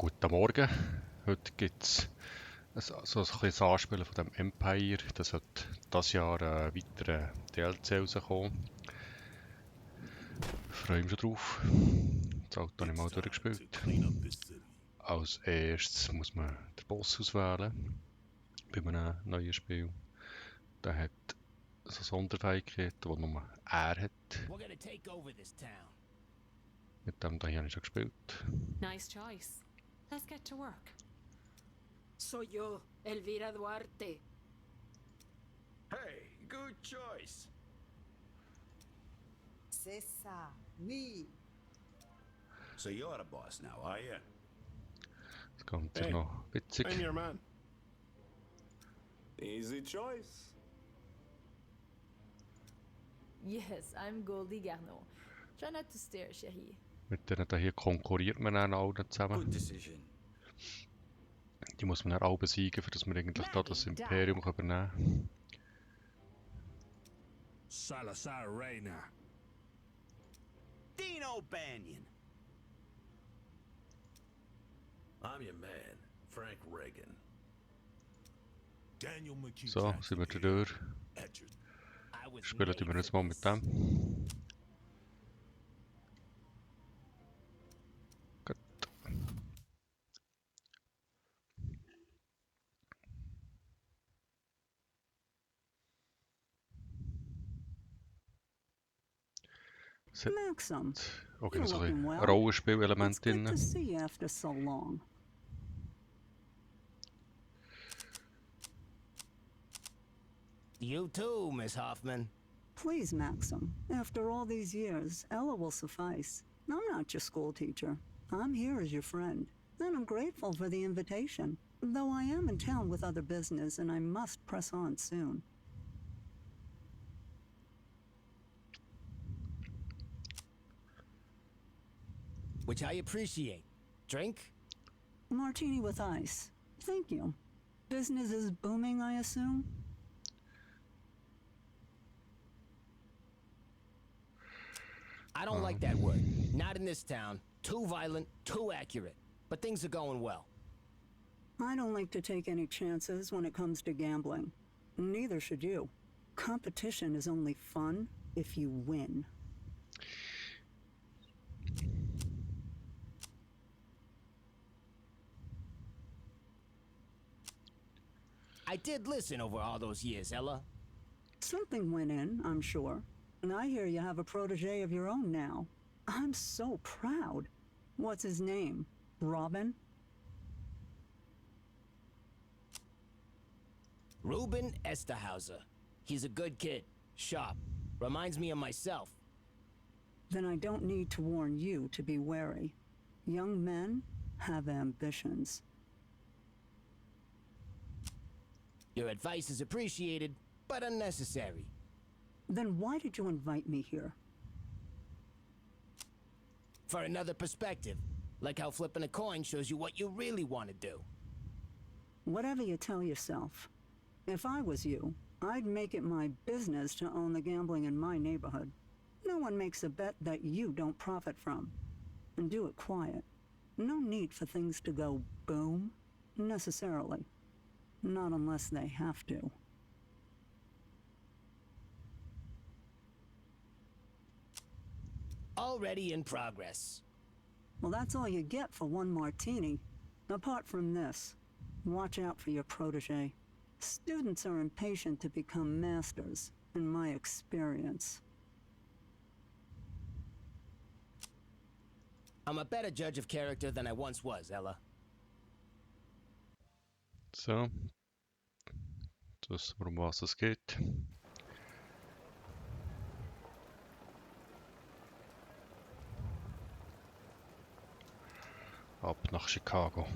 Guten Morgen. Heute gibt es so ein kleines Anspielen von dem Empire. Das hat dieses Jahr ein weiterer DLC rauskommen. Ich freue mich schon drauf. Das Auto habe ich mal durchgespielt. Als erstes muss man den Boss auswählen bei einem neuen Spiel. Der hat so Sonderfähigkeiten, die nur er hat. Mit dem hier habe ich schon gespielt. Nice choice. Let's get to work. Soy yo, Elvira Duarte. Hey, good choice. C'est ça, oui. So you're the boss now, are you? Das Ganze ist Hey, noch witzig. I'm your man. Easy choice. Yes, I'm Goldie Garneau. Try not to stare, chérie. Mit denen hier konkurriert man dann alle zusammen. Good decision. Die muss man dann alle besiegen, für dass wir eigentlich da das Imperium übernehmen können. Salazar Reina. Dino Banyan. I'm your man, Frank Reagan. Daniel McHugh. So, sind wir durch. Spielen wir jetzt mal mit dem. Gut. Maxim, Okay, you're so looking ein well. Rollenspiel-Element It's good drin. to see you after so long. You too, Miss Hoffman. Please, Maxim, after all these years, Ella will suffice. I'm not your school teacher. I'm here as your friend, and I'm grateful for the invitation. Though I am in town with other business, and I must press on soon. Which I appreciate. Drink? Martini with ice. Thank you. Business is booming, I assume? I don't like that word. Not in this town. Too violent, too accurate. But things are going well. I don't like to take any chances when it comes to gambling. Neither should you. Competition is only fun if you win. I did listen over all those years, Ella. Something went in, I'm sure. And I hear you have a protege of your own now. I'm so proud. What's his name? Robin? Ruben Esterhauser. He's a good kid. Sharp. Reminds me of myself. Then I don't need to warn you to be wary. Young men have ambitions. Your advice is appreciated, but unnecessary. Then why did you invite me here? For another perspective. Like how flipping a coin shows you what you really want to do. Whatever you tell yourself. If I was you, I'd make it my business to own the gambling in my neighborhood. No one makes a bet that you don't profit from. And do it quiet. No need for things to go boom, necessarily. Not unless they have to. Already in progress. Well, that's all you get for one martini. Apart from this, watch out for your protege. Students are impatient to become masters, in my experience. I'm a better judge of character than I once was, Ella. So. Das, worum was es geht. Ab nach Chicago.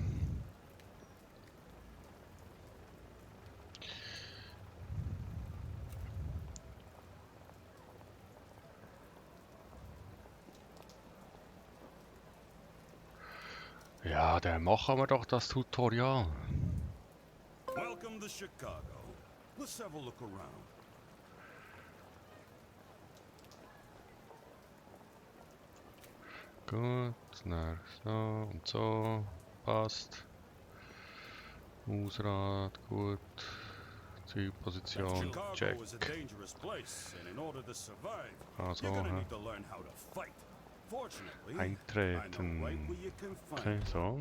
Ja, dann machen wir doch das Tutorial. Welcome to Chicago. Let's have a look around. Gut, na, so und so. passt. Mausrad, gut. Zielposition, Chicago check. is a dangerous place, and in order to survive, Also, you're gonna hä? need to learn how to fight. Fortunately, I know Eintreten. right where you can Okay, find so.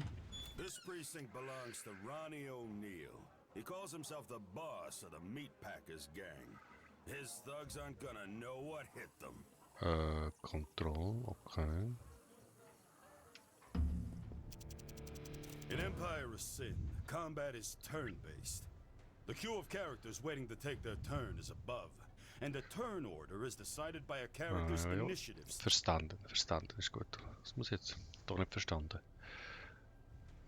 This precinct belongs to Ronnie O'Neill. He calls himself the boss of the Meatpackers gang. His thugs aren't gonna know what hit them. Control, okay. In Empire of Sin, combat is turn-based. The queue of characters waiting to take their turn is above, and the turn order is decided by a character's Ja. initiatives. Verstanden, verstanden, ist gut. Das muss jetzt doch nicht verstanden.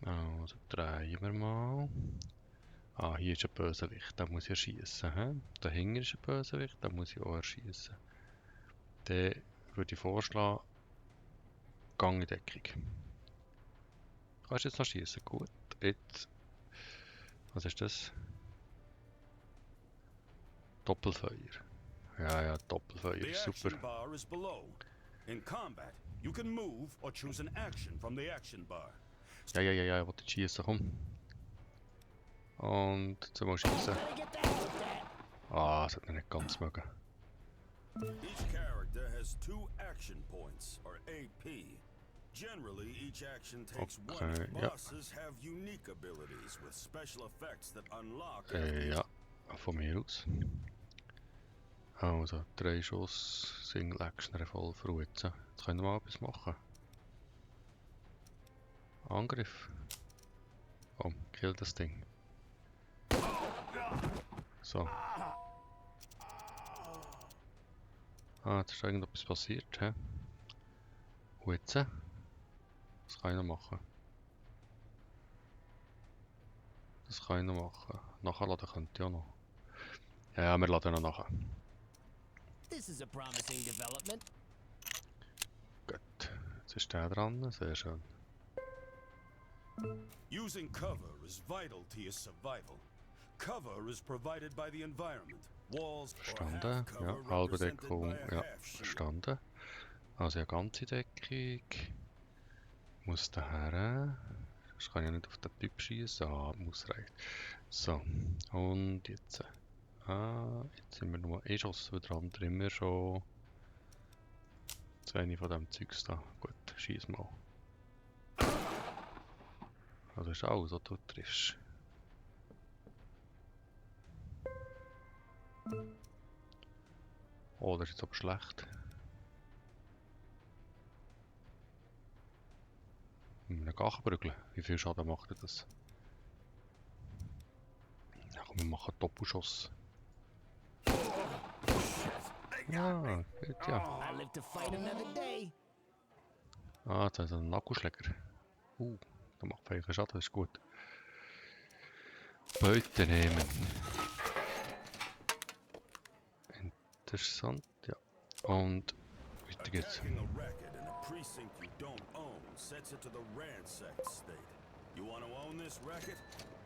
Also drehen wir mal. Ah, hier ist ein Bösewicht, da muss ich erschießen. Dahinter ist ein Bösewicht, da muss ich auch erschießen. Dann würde ich vorschlagen, Gang in Deckung. Kannst du jetzt noch schießen? Gut. Jetzt. Was ist das? Doppelfeuer. Ja, Doppelfeuer The ist action super. bar is below. In combat, you can move or choose an action from the action bar. Ja, ich wollte schießen, komm. Und jetzt mal schießen. Ah, das hat mir nicht ganz mögen. Each character has 2 action points, or AP. Generally, each action takes one. Okay, ja. Bosses have unique abilities with special effects that unlock after Ja, von mir aus. Also, 3 Schuss, Single Action, Revolver, Würze. Jetzt können wir mal etwas machen. Angriff. Komm, kill das Ding. So. Ah, jetzt ist irgendetwas passiert, hä? Würze. Das kann ich noch machen. Das kann ich noch machen. Nachladen könnte ich auch noch. Ja, wir laden noch nachher. This is a promising development. Gut. Jetzt ist der dran, sehr schön. Using cover is vital to your survival. Cover is provided by the environment. Walls or Verstanden, half cover ja. Halbe represented Deckung, by a ja. half shield. Verstanden. Also eine ganze Deckung. Muss daher. Das kann ich ja nicht auf den Typ schießen. Ah, muss reicht. So. Und jetzt. Jetzt sind wir nur Schuss, weil der andere immer schon zu wenig von dem Zeugs da. Gut, schieß mal. Also ist alles, was du triffst. Oh, das ist jetzt aber schlecht. Mit einem Gachenbrügel. Wie viel Schaden macht er das? Ja, komm, wir machen Doppelschuss. Ja, gut, ja. I live to fight another day. Ah, da ist ein Akkuschläger. Der macht feinen Schaden, das ist gut. Beute nehmen. Interessant, ja. Und weiter geht's. Attacking a racket in a precinct you don't own sets it to the ransacked state. You want to own this racket?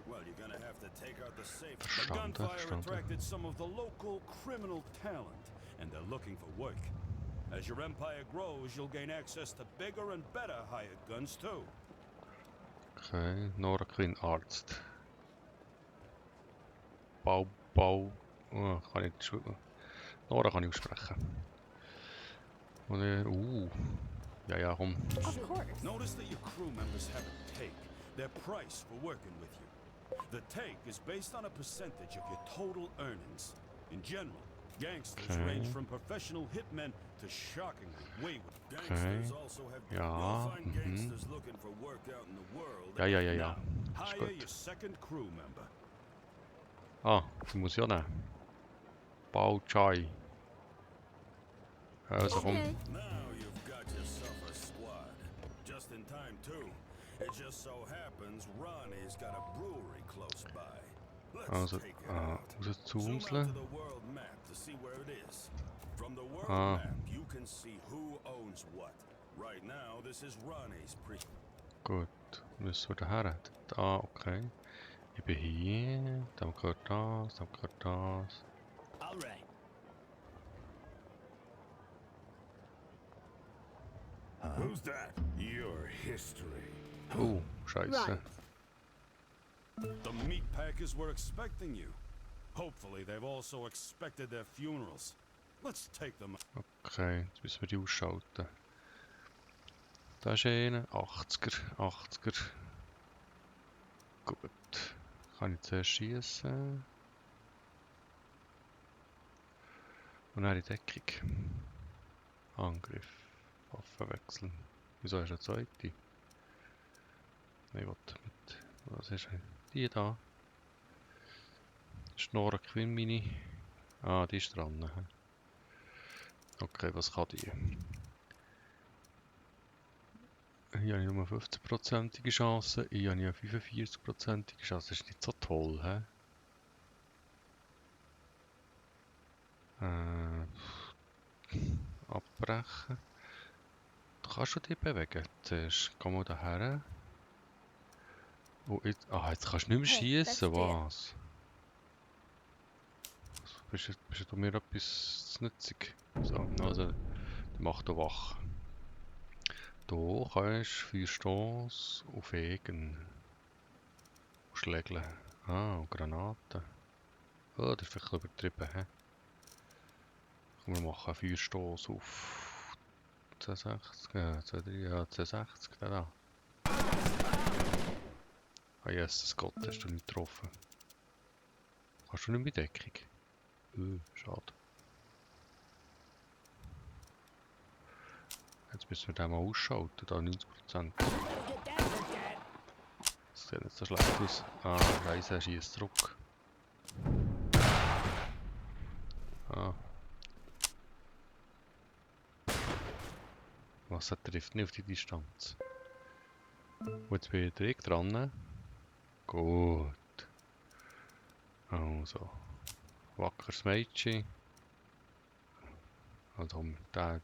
Well, you're gonna have to take out the safe. The Verstanden, gunfire verstanden. attracted some of the local criminal talent, and they're looking for work. As your empire grows, you'll gain access to bigger and better hired guns too. Okay, Nora Queen Arzt. Oh, kann ich nicht. Nora kann ich aussprechen. Und ja, komm. Of course. Notice that your crew members have a take, their price for working with you. The take is based on a percentage of your total earnings. In general, gangsters range from professional hitmen to shockingly wayward. Gangsters also have you'll find gangsters looking for work out in the world. Ja. Now, Ist hire gut. your second crew member. Ah, die muss ich auch nehmen. Bau Chai. Also komm. Okay. Now you've got yourself a squad. Just in time too. It just so happens Ronnie's got a brewery close by. Let's Also, take it out. Zoom out rauszoomen. to the world map to see where it is. From the world Ah. map, you can see who owns what. Right now, this is Ronnie's Gut, müssen wir daher. Da, okay. Ich bin hier. Dann gehört das, dann gehört das. All right. Who's that? Your history. Scheiße. The meat packers were expecting you. Hopefully they've also expected their funerals. Let's take them. Okay, jetzt müssen wir die ausschalten. Da ist einer, 80er, 80er. Gut. Kann ich zuerst schießen. Und dann in Deckung. Angriff. Waffen wechseln. Wieso ist eine zweite? Nein, was mit. Was ist die da? Schnorren Quinn-Mini. Ah, die ist dran. Okay, was kann die? Hier habe ich nur 15%ige Chance. Hier habe ich eine 45%ige Chance. Das ist nicht so toll, hä? Abbrechen. Du kannst schon dich bewegen. Zuerst komm mal daher. Oh, jetzt kannst du nicht mehr schießen, was? Bist du mir etwas nützig? So, also, dann mach du wach. Du kannst 4 Stoß auf Egen. Schlägeln. Ah, und Granaten. Oh, das ist vielleicht übertrieben, hä? Komm, wir machen 4 Stoß auf 260, ja, 260, da. Ah, Jesus Gott, hast du nicht getroffen. Hast du nicht mit Deckung? Schade. Jetzt müssen wir den mal ausschalten, da 90%. Das sieht nicht so schlecht aus. Ah, Scheiße, er schießt zurück. Ah. Was, er trifft nicht auf die Distanz. Und jetzt bin ich direkt dran. Gut. Also. Wackeres Mädchen. Also, der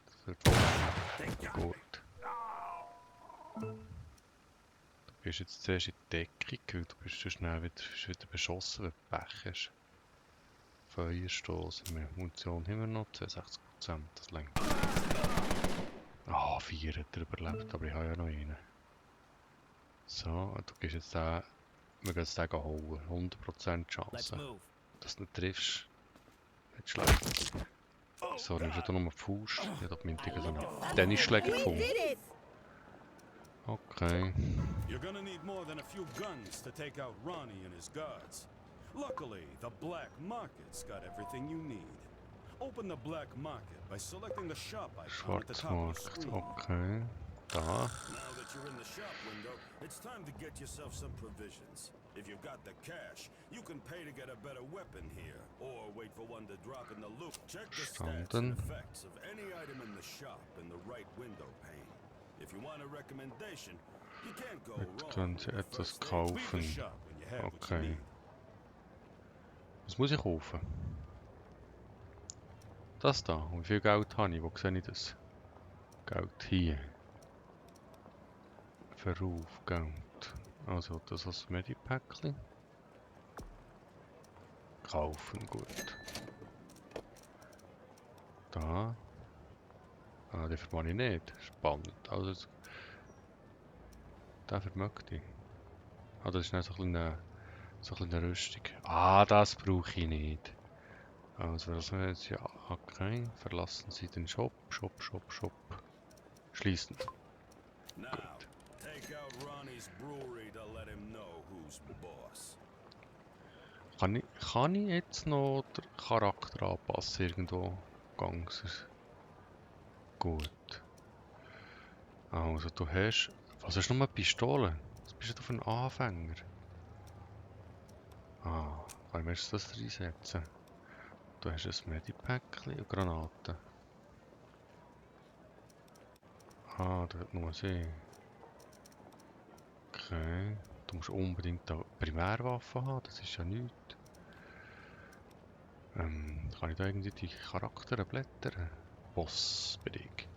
gut. Du bist jetzt zuerst in die Deckung, weil du bist so schnell wieder beschossen, wenn du Pech hast. Feuerstoß. Munition haben wir noch, 62%, das längt. Ah, 4 hat er überlebt, aber ich habe ja noch einen. So, du gehst jetzt den, wir gehen jetzt den holen, 100% Chance. Dass du nicht triffst, nicht schlecht. So, nimmst du da nochmal die Faust. Ich habe da so einen Tennisschläger gefunden. Okay. You're gonna need more than a few guns to take out Ronnie and his guards. Luckily, the black market's got everything you need. Open the black market by selecting the shop icon at the top of the Schwarzmarkt, screen. okay. Da. Now that you're in the shop window, it's time to get yourself some provisions. If you've got the cash, you can pay to get a better weapon here, or wait for one to drop in the loot. Check the stats and effects of any item in the shop in the right window pane. If you want a recommendation, you can't go wrong. Können Sie etwas kaufen? Okay. Was muss ich kaufen? Das da. Und wie viel Geld habe ich? Wo sehe ich das? Geld hier. Verruf, Geld. Also das als Medipäckchen. Kaufen, gut. Da. Ah, den vermag ich nicht. Spannend. Also, den vermögt ich. Ah, das ist nicht so ein eine Rüstung. Ah, das brauche ich nicht. Also, was wir jetzt ja. Okay, verlassen Sie den Shop. Shop. Schließen. Gut. Kann ich jetzt noch den Charakter anpassen irgendwo? Ganze. Gut. Also du hast... Was hast du noch eine Pistole? Was bist du für ein Anfänger? Ah, kann ich mir jetzt das reinsetzen? Du hast ein Medipäckchen und Granaten. Ah, da hat nur sie. Okay. Du musst unbedingt eine Primärwaffe haben, das ist ja nichts. Kann ich da irgendwie die Charaktere blättern? Bossbeleg.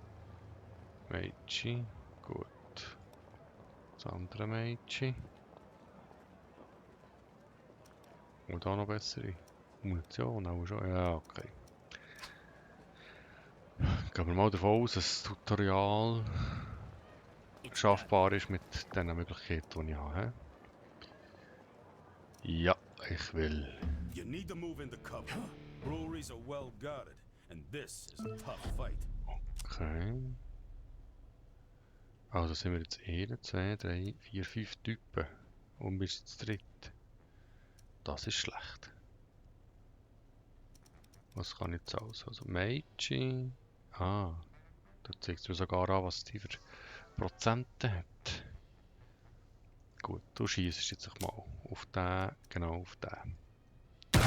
Mädchen. Gut. Das andere Mädchen. Und da noch bessere Munition auch schon. Ja, okay. Gehen wir mal davon aus, ein Tutorial. schaffbar ist mit den Möglichkeiten, die ich habe. Ja, ich will. You need to move into cover. Breweries are well guarded, and this is a tough fight. Okay. Also sind wir jetzt 1, 2, 3, 4, 5 Typen. Und wir sind zu dritt. Das ist schlecht. Was kann ich jetzt aus? Also Mädchen. Ah. Da zeigt es mir sogar an, was die für Prozente hat. Gut, du schießt jetzt mal auf den, genau auf den. Das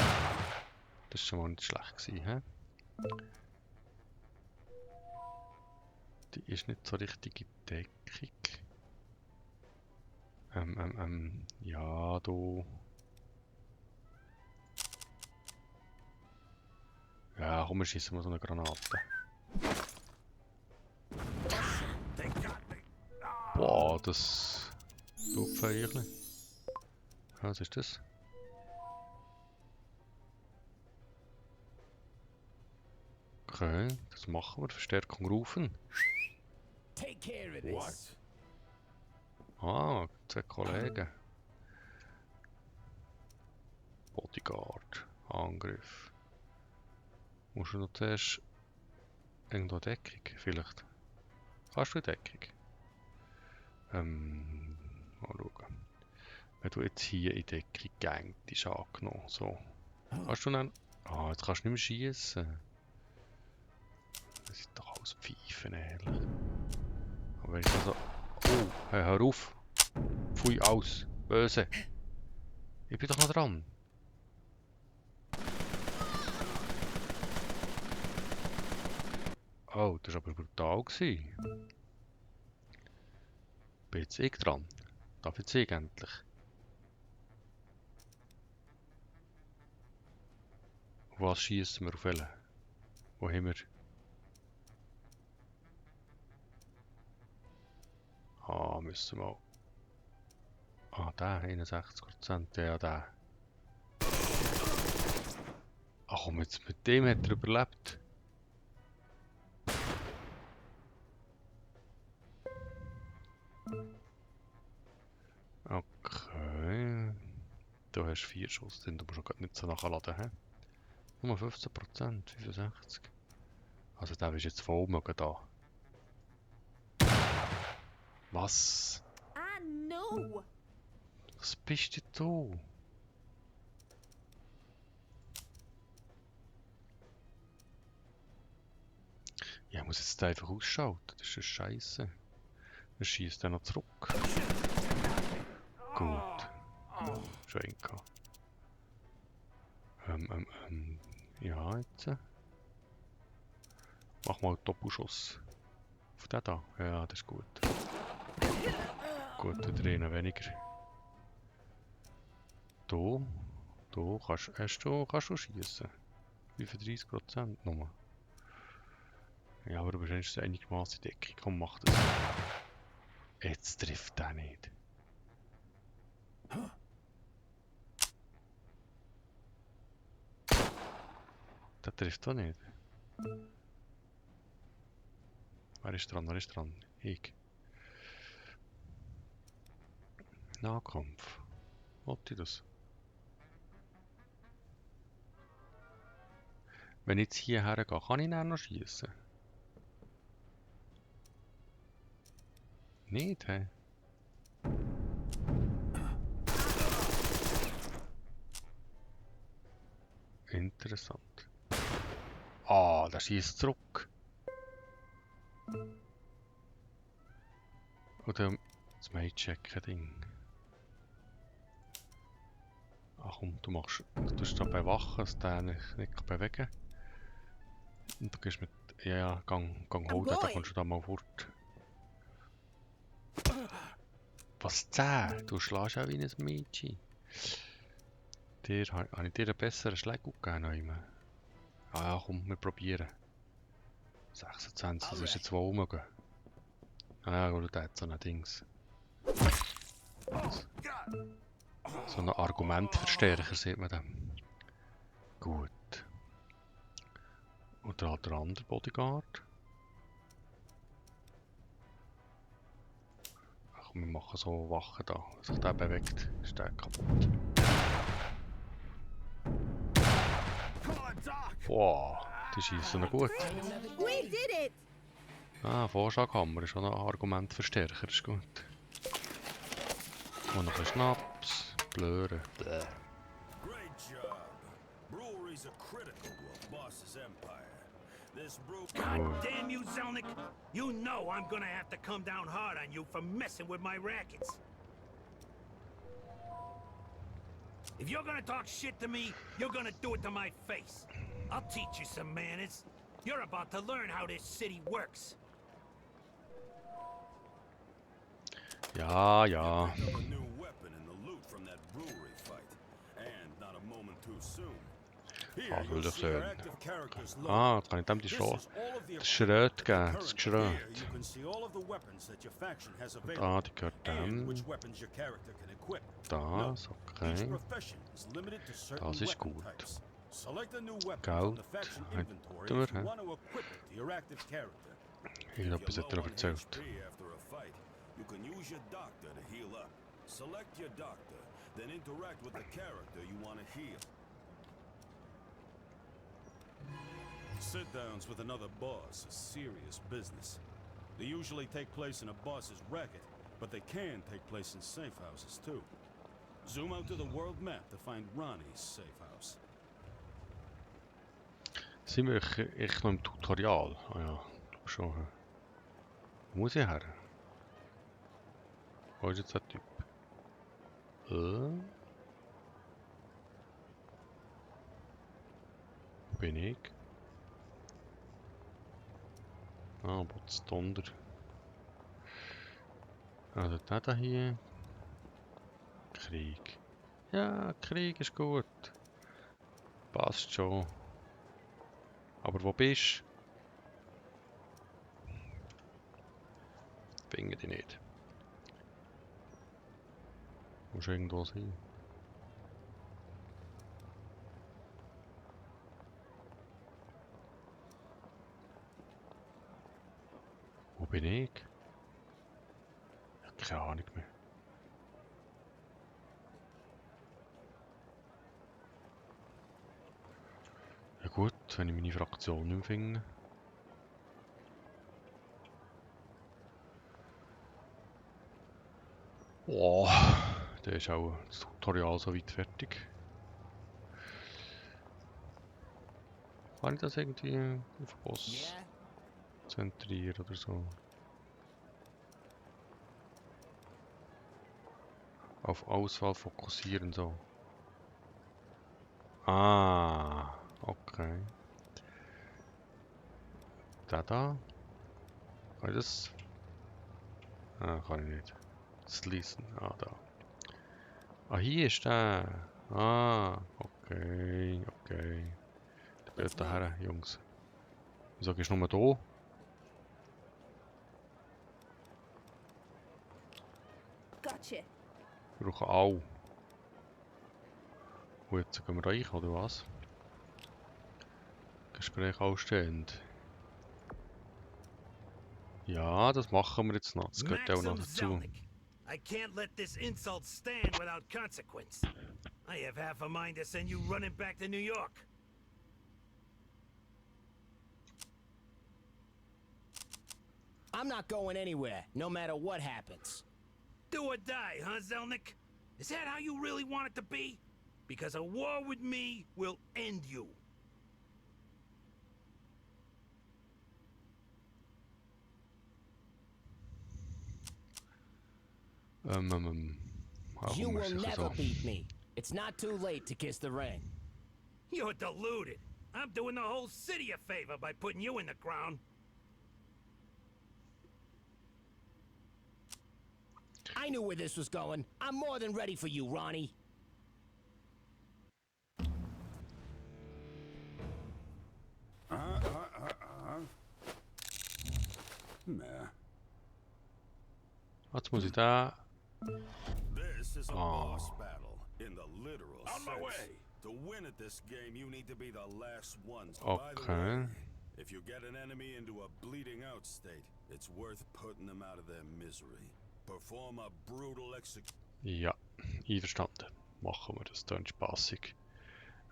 war schon mal nicht schlecht gewesen, he? Die ist nicht so richtig in Deckung. Ja, du. Ja, komm, wir schießen mal so eine Granate. Boah, das tut feierlich. Was ist das? Okay, das machen wir. Verstärkung rufen. Take care of this. Ah, 2 Kollegen. Bodyguard. Angriff. Musst du noch zuerst irgendwo Deckung? Vielleicht. Kannst du in Deckung? Mal schauen. Wenn du jetzt hier in Deckung gehst, ist angenommen. So. Kannst du dann. Ah, jetzt kannst du nicht mehr schießen. Das sind doch alles Pfeifen, ehrlich. Aber wenn ich also. Oh, hey, hör auf! Pfui, aus! Böse! Ich bin doch noch dran! Oh, das war aber brutal gewesen. Bin jetzt ich dran? Darf jetzt ich endlich? Auf was schießen wir auf welchen? Wo haben wir? Ah, müssen wir mal. Ah, der, 61%, ja, der. Ach komm, jetzt mit dem hat er überlebt. Okay. Du hast 4 Schuss drin, du musst auch nicht so nachladen, hä? Nur 15%, 65. Also der ist jetzt voll mögen da. Was? Ah, no! Was bist denn du? Ja, ich muss jetzt einfach ausschalten, das ist scheiße. Er schießt dann noch zurück. Gut. Schön gehabt. Ja, jetzt. Mach mal einen Doppelschuss. Auf den da. Ja, das ist gut. Gut, wir drehen weniger. Du kannst du schießen. 35% nochmal. Ja, aber du bist einigermaßen in Deckung. Komm, mach das. Jetzt trifft der nicht. Der trifft doch nicht. Wer ist dran? Wer ist dran? Ich. Nahkampf. Wollte ich das? Wenn ich jetzt hierher gehe, kann ich dann noch schießen? Nicht, hä? Interessant. Ah, der schießt zurück. Oder das Mate-Checken-Ding. Ach komm, du tust da bei Wachen, dass der nicht bewegen kann. Und du gehst mit. Ja, gang holen, da kommst du da mal fort. Was 10? Du schlägst auch wie ein Mädchen. Habe ich dir einen besseren Schlag gegeben? Ah, komm, wir probieren. 26, das ist jetzt wohl umgegangen. Ah, gut, der hat so ein Dings. So ein Argumentverstärker sieht man dann. Gut. Oder halt der andere Bodyguard. wir machen so Wachen da. Wenn sich der bewegt, ist der kaputt. Boah, die schießen noch gut. We did it! Ah, Vorschlaghammer ist schon ein Argumentverstärker, ist gut. Und noch ein Schnaps, Blöre. Bäh. Great job. Breweries are critical to a boss's empire. This brew. God damn you, Zelnick! You know I'm gonna have to come down hard on you for messing with my rackets. If you're gonna talk shit to me, you're gonna do it to my face. I'll teach you some manners. You're about to learn how this city works. Ja, ja. Picked up a new weapon in the loot from that brewery fight. And not a moment too soon. Here Ah, you'll will see your flöhen. active character's logo. Ah, jetzt kann ich dem die This Schro is all of the das Schröt geben, current, das but here Geschröt. you can see all of the weapons that your faction has Und available. die gehört And dem. which weapons your character can equip. Das, Each okay. profession is limited to certain Das ist weapon gut. types. Select a new weapon Geld from the faction hätten inventory wir, if you hä? want to equip it to your active character. Irgendetwas If hat you're er low noch on erzählt. HP after a fight, you can use your doctor to heal up. Select your doctor, then interact with the character you want to heal. Sit-downs with another boss is serious business. They usually take place in a boss's racket, but they can take place in safe houses too. Zoom out to the world map to find Ronnie's safe house. Sind wir echt noch im Tutorial? Ah ja, glaub schon. hä? Wo muss ich her? Wo ist jetzt der Typ? Wo bin ich? Ah, Botsdonder. Also der da hier. Krieg. Ja, Krieg ist gut. Passt schon. Aber wo bist du? Finde dich nicht. Muss irgendwo sein. Wo bin ich? Ich habe keine Ahnung mehr. Ja gut, wenn ich meine Fraktion nicht mehr finde. Oh, der ist auch das Tutorial so weit fertig. Kann ich das irgendwie auf den Boss zentrieren oder so? Auf Auswahl fokussieren so. Ah, okay. Da. Kann ich das? Ah, kann ich nicht. Schließen. Ah, da. Ah, hier ist der. Ah, okay. Der geht daher, Jungs. Wieso gehst du nur da? Gotcha. Wir brauchen auch. Und jetzt gehen wir rein, oder was? Gespräch ausstehend. Ja, das machen wir jetzt noch. Das gehört auch noch Maxim dazu. Zelnick. I can't let this insult stand without consequence. I have half a mind to send you running back to New York. I'm not going anywhere, no matter what happens. Do or die, huh, Zelnick? Is that how you really want it to be? Because a war with me will end you. Warum You will muss ich never so? beat me. It's not too late to kiss the ring. You're deluded. I'm doing the whole city a favor by putting you in the ground. I knew where this was going. I'm more than ready for you, Ronnie. Nah. Jetzt muss ich da. This is a Oh. boss battle in the literal On my sense. way. To win at this game, you need to be the last ones. By the Okay. way, if you get an enemy into a bleeding out state, it's worth putting them out of their misery. Perform a brutal execution. Ja, einverstanden. Machen wir das, dann spaßig.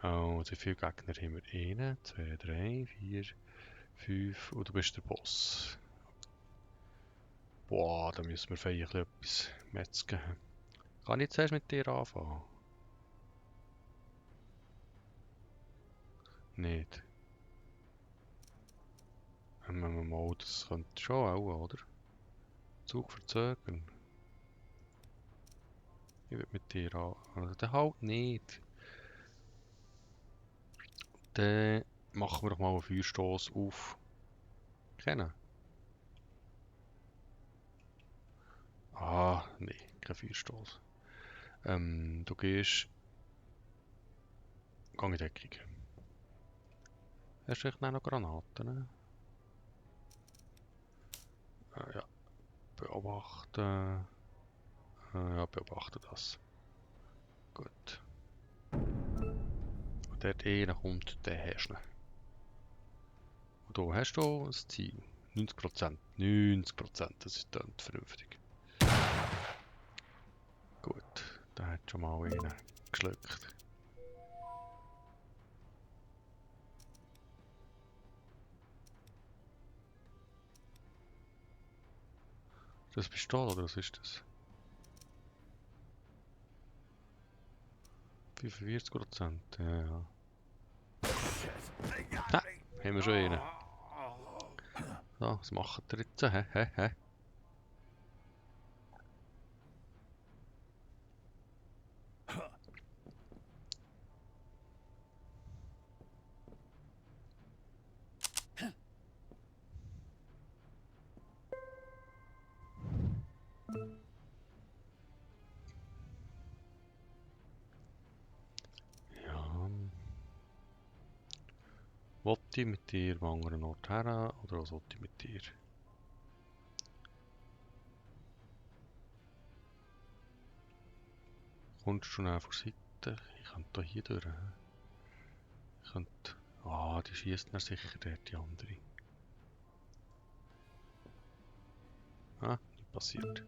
Also, wie viele Gegner haben wir? 1, 2, 3, 4, 5 und du bist der Boss. Boah, da müssen wir feierlich etwas metzgen. Kann ich zuerst mit dir anfangen? Nicht. Mal, das könnte schon auch, oder? Zug verzögern. Ich will mit dir an. Also, dann halt nicht. Dann machen wir doch mal einen Feuerstoß auf. Kennen? Ah, nee, kein Feuerstoß. Du gehst. Gang in Deckung. Hast du echt noch Granaten? Ne? Ja. Beobachten. Ja, beobachte das. Gut. Und dort kommt der Herrscher. Und hier hast du das Ziel. 90%. 90%, das ist dann vernünftig. Gut, da hat schon mal einen geschluckt. Das Pistole, oder was ist das? 45%, ja. Ha, haben wir schon einen. So, was macht ihr jetzt? Hä? Ja. Wollte ich mit dir am anderen Ort her oder was wollte ich mit dir? Kommst du schnell von Seite? Ich könnte hier durch. Ich könnte. Ah, die schießt mir sicher dort, die andere. Ah, nicht passiert.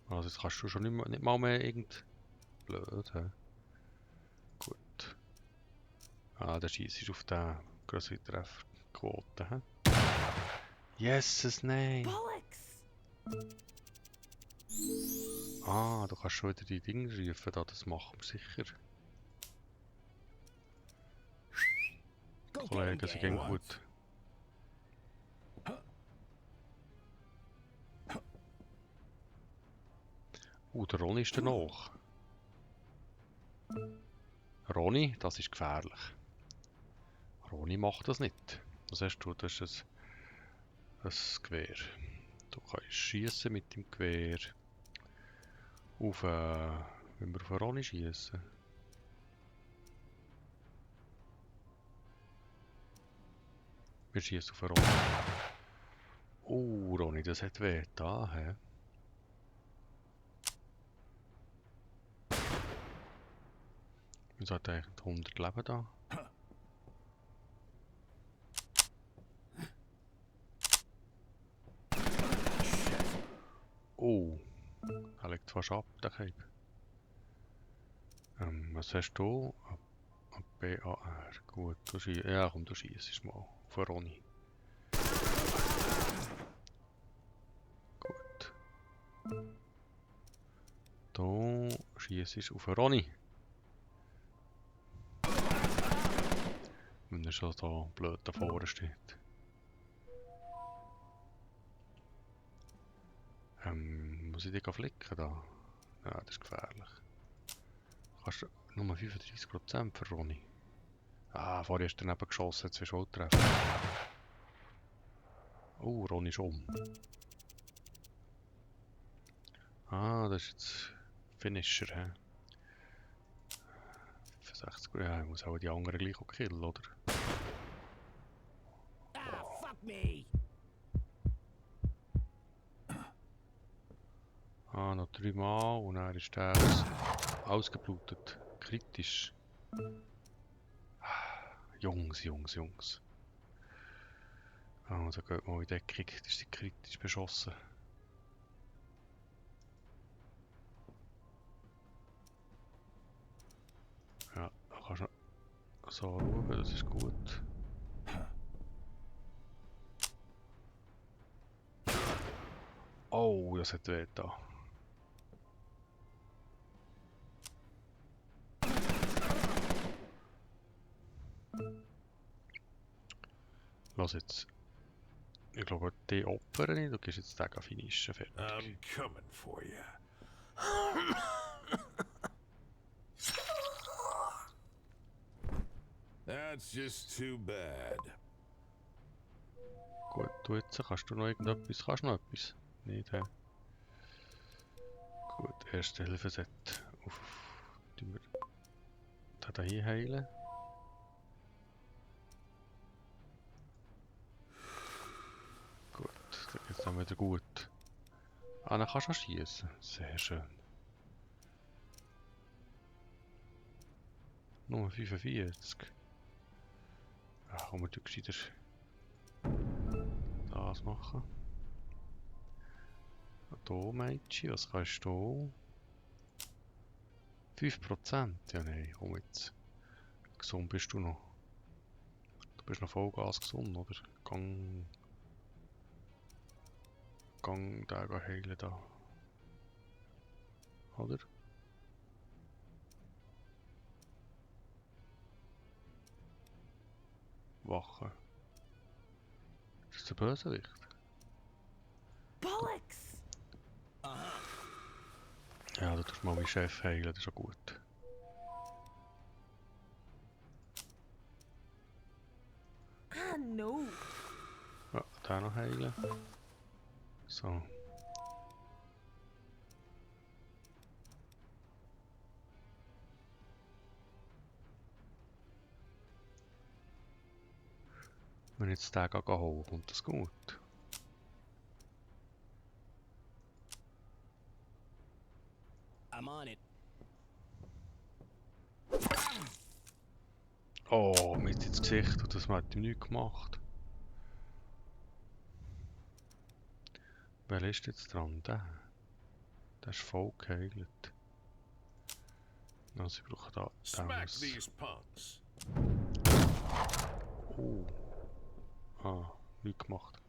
Also jetzt kannst du schon nicht mal mehr irgend... Blöd, hä? Gut. Ah, der schießt auf den größeren Trefferquote, hä? Yes, nein! Bollocks! Ah, du kannst schon wieder die Dinge rufen, da, das machen wir sicher. Kollegen, sie gehen gut. Der Ronny ist da noch. Ronny, das ist gefährlich. Ronny macht das nicht. Was hast du? Das ist ein Gewehr. Du kannst schießen mit dem Gewehr. Auf, wenn wir auf Ronny schießen. Wir schießen auf Ronny. Oh, Ronny, das hat weh da, hä? Wieso hat er eigentlich 100 Leben da? Oh, er legt fast ab, der Cape. Was hast du? BAR, gut, du schießt. Ja, komm, du schießt mal auf Ronny. Gut. Du schießt auf Ronny. Wenn er schon da blöd davor steht. Muss ich dich flicken da? Ja, das ist gefährlich. Kannst du nur 35% für Ronny? Ah, vorher ist er daneben geschossen, jetzt willst du auch treffen. Oh, Ronny ist um. Ah, das ist jetzt Finisher, hä? 65, ja, ich muss auch die anderen gleich auch killen, oder? Ah, fuck me! Ah, noch 3 Mal und dann ist der ausgeblutet. Kritisch. Jungs. Also geht mal in Deckung, das ist kritisch beschossen. kannst noch so schauen, das ist gut. Oh, das hat weh da. Los jetzt. Ich glaube, die Opfer nicht. Du gehst jetzt den finischen fertig. I'm coming for you. That's just too bad. Gut, du jetzt kannst du noch irgendetwas? Kannst du noch etwas? Nicht, hä? Gut, erste Hilfe-Set. Tun wir den hier heilen. Gut, dann geht's dann wieder gut. Ah, dann kannst du auch schießen. Sehr schön. Nummer 45. Ja, komm, wir gescheiter das machen. Hier, Mädchen, was kannst du? 5%? Ja, nein, komm jetzt. Gesund bist du noch. Du bist noch Vollgas gesund, oder? Gang den heilen da. Oder? Wache. Ist das der Bösewicht? Bollocks! Ja, du tust mal meinen Chef heilen, das ist schon gut. Ah, no! Ja, den noch heilen. So. Wenn ich jetzt den holen, kommt das gut. I'm on it. Oh, mit ins Gesicht und das hat ihm nichts gemacht. Wer ist jetzt dran? Der ist voll geheilt. Also ich brauche da Smack das. these punks. Oh. Ah, nichts gemacht.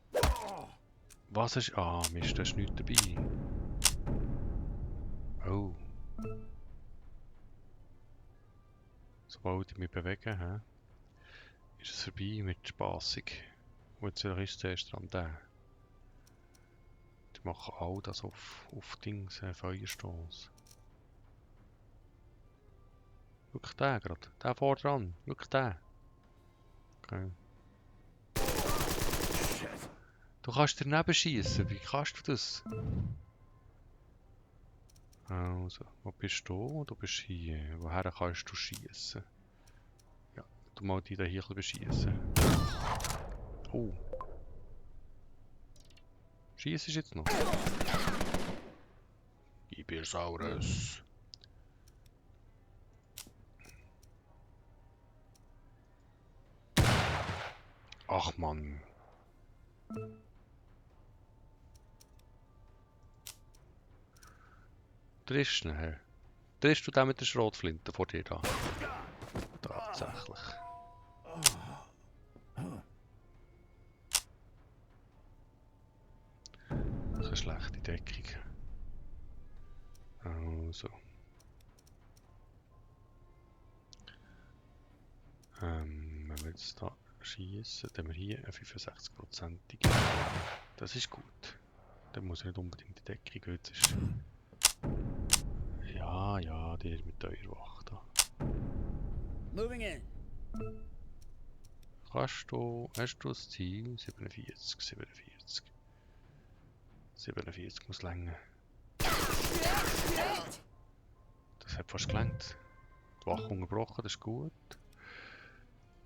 Was ist... Ah, Mist, da ist nichts dabei. Oh. Sobald ich mich bewege, ist es vorbei mit Spassig. Und jetzt ist zuerst dran der. Die machen all das auf Dings, Feuerstoß. Wirklich der gerade. Der vor dran. Wirklich der. Okay. Du kannst daneben schießen. Wie kannst du das? Also, wo bist du? Du bist hier. Woher kannst du schießen? Ja, du mal die da hier beschießen. Oh. Schießen ist jetzt noch. Ibersaurus. Ach Mann. Triffst du ihn? Triffst du den mit der Schrotflinte vor dir da? Tatsächlich. Das ist eine schlechte Deckung. Also. Wenn wir jetzt da schießen, dann haben wir hier eine 65%ige. Das ist gut. Dann muss nicht unbedingt die Deckung gehen. Jetzt ist ja, die ist mit eurer Wacht da. Moving in. Hast du das Ziel? 47. 47 muss länger. Das hat fast gelangt. Die Wache unterbrochen, das ist gut.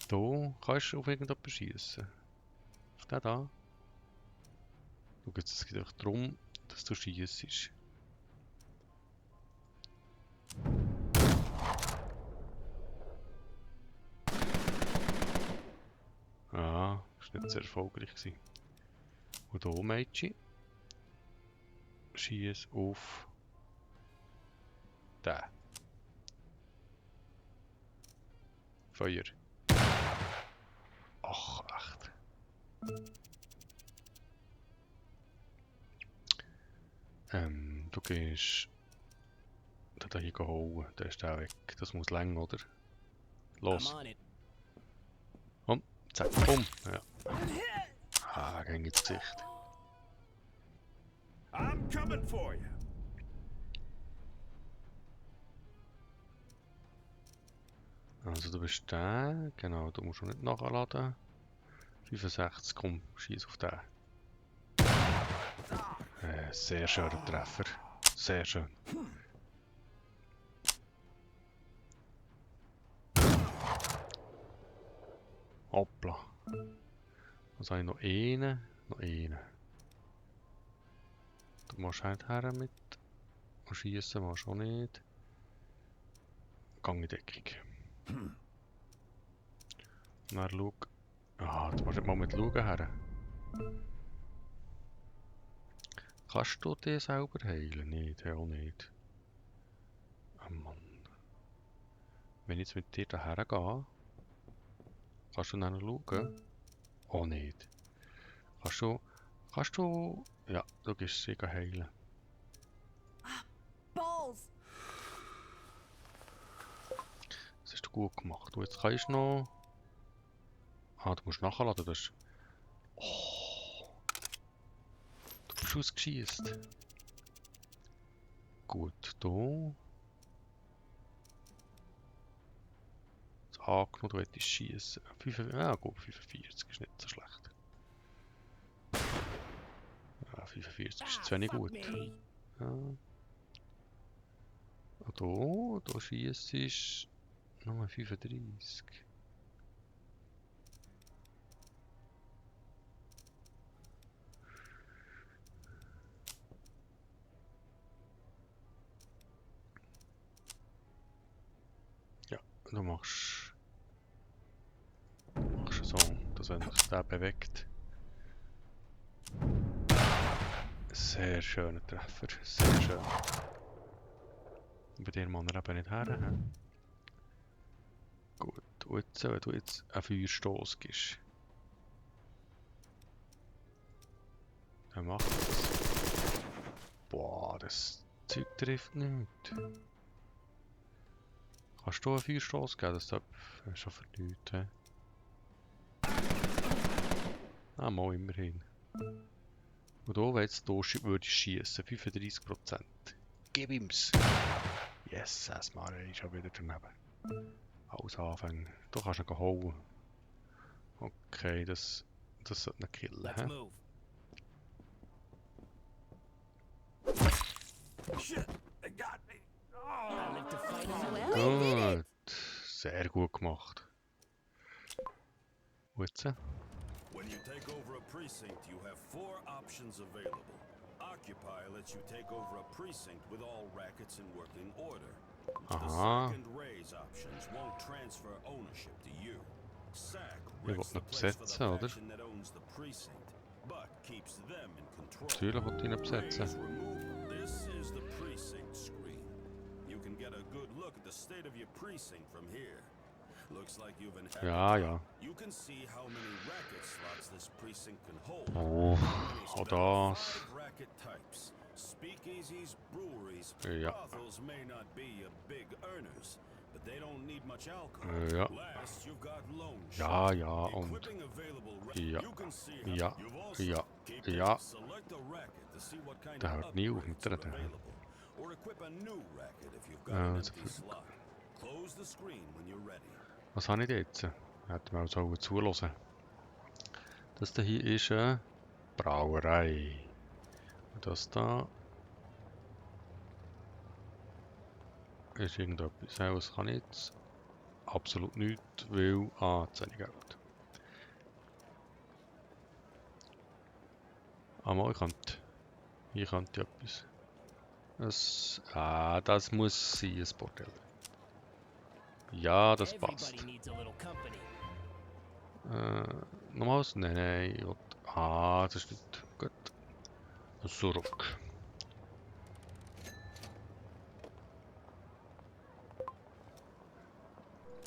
Du kannst auf irgendjemanden schießen. Auf den da. Schau jetzt, es geht einfach darum, dass du schießt. Ja, das war nicht sehr erfolgreich. Und hier, Mädchen. Schieß auf den. Feuer. Ach, echt. Du gehst... Da hier gehauen, der ist auch weg. Das muss lang, oder? Los. I'm on it. Komm, zack, bumm. Ja. Ah, gegen ins Gesicht. I'm coming for you. Also du bist der, genau, du musst schon nicht nachladen. 65, komm, schieß auf den. Sehr schöner Treffer. Sehr schön. Hoppla. Dann habe ich noch einen. Noch einen. Du musst halt her mit. Und schießen musst du auch nicht. Gang in Deckung. Dann schau. Ah, du musst nicht mal mit schauen her. Kannst du dich selber heilen? Nicht, ja auch nicht. Oh Mann. Wenn ich jetzt mit dir daher gehe, kannst du dann schauen? Auch nicht. Kannst du, ja, du gehst sie heilen. Balls! Das hast du gut gemacht. Du jetzt kannst noch... Ah, du musst nachladen, das ist... Oh. Du bist ausgeschiesst. Gut, da... Jetzt angenommen, du hättest schießen. Ja gut, 45 ist nicht so schlecht. Ja, 45 ist zu wenig gut. Ja. Und da schießt ist Nummer 35. Ja, du machst so, dass wenn sich der bewegt. Sehr schöner Treffer, sehr schön. Bei dir muss er eben nicht her. He? Gut, und jetzt, wenn du jetzt einen Feuerstoß gibst, dann macht das. Boah, das Zeug trifft nicht. Kannst du einen Feuerstoß geben? Das ist schon für nichts. He? Ah, mal immerhin. Und hier, wenn jetzt hier würde ich schießen, 35%. Gib ihm's! Yes, erstmal ist schon wieder daneben. Alles anfangen. Du kannst ihn hauen. Okay, das sollte ihn killen. Let's He? move. Shit, they got me. I like to fight on the Well, Gut. Sehr gut gemacht. Und jetzt? When you take over a precinct, you have 4 options available. Occupy lets you take over a precinct with all rackets in working order. The Aha. sack and raise options won't transfer ownership to you. Sack Ich wrecks will the ihn place for besetzen, the oder? faction that owns the precinct, but keeps them in control. Natürlich will ich ihn besetzen. Raise removal. This is the precinct screen. You can get a good look at the state of your precinct from here. Looks like you've inherited. Ja, ja. You can see how many racket slots this precinct can hold. Oh, How auch many das. 5 racket types. Speakeasies, breweries, Ja. brothels may not be big earners, but they don't need much alcohol. Ja. Last, you've got loan Ja, shark. ja, und... Equipping available Ja, you can see how ja, you've also ja, keep ja. it, select a racket to see what kind Der of hört nie auf mit upgrades are der available. Or equip a new racket if you've got an Also, empty slot. Close the screen when you're ready. was habe ich jetzt? Hätte man auch zuhören. Das da hier ist eine Brauerei. Und das da ist irgendetwas. Was kann ich jetzt? Absolut nichts, weil... Ah, zu wenig Geld. Aber hier könnte etwas. Das muss sein, ein Bordell. Ja, das passt. Everybody needs a little company. Nochmals? Nein. Ich will... Ah, das ist nicht gut. Zurück.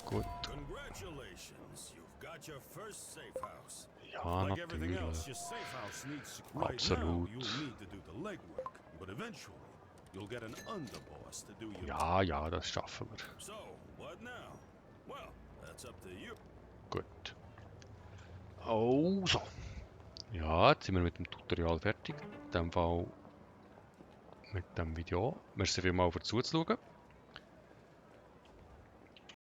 Gut. Congratulations, you've got your first safe house. Ja, Like everything natürlich. else, your safe house needs right now. Absolut. You'll need to do the legwork, but eventually you'll get an underboss to do your Ja, ja, das schaffen wir. So, what now? Well, that's up to you. Gut. Also. Ja, jetzt sind wir mit dem Tutorial fertig. In dem Fall mit dem Video. Merci vielmals für zuzuschauen.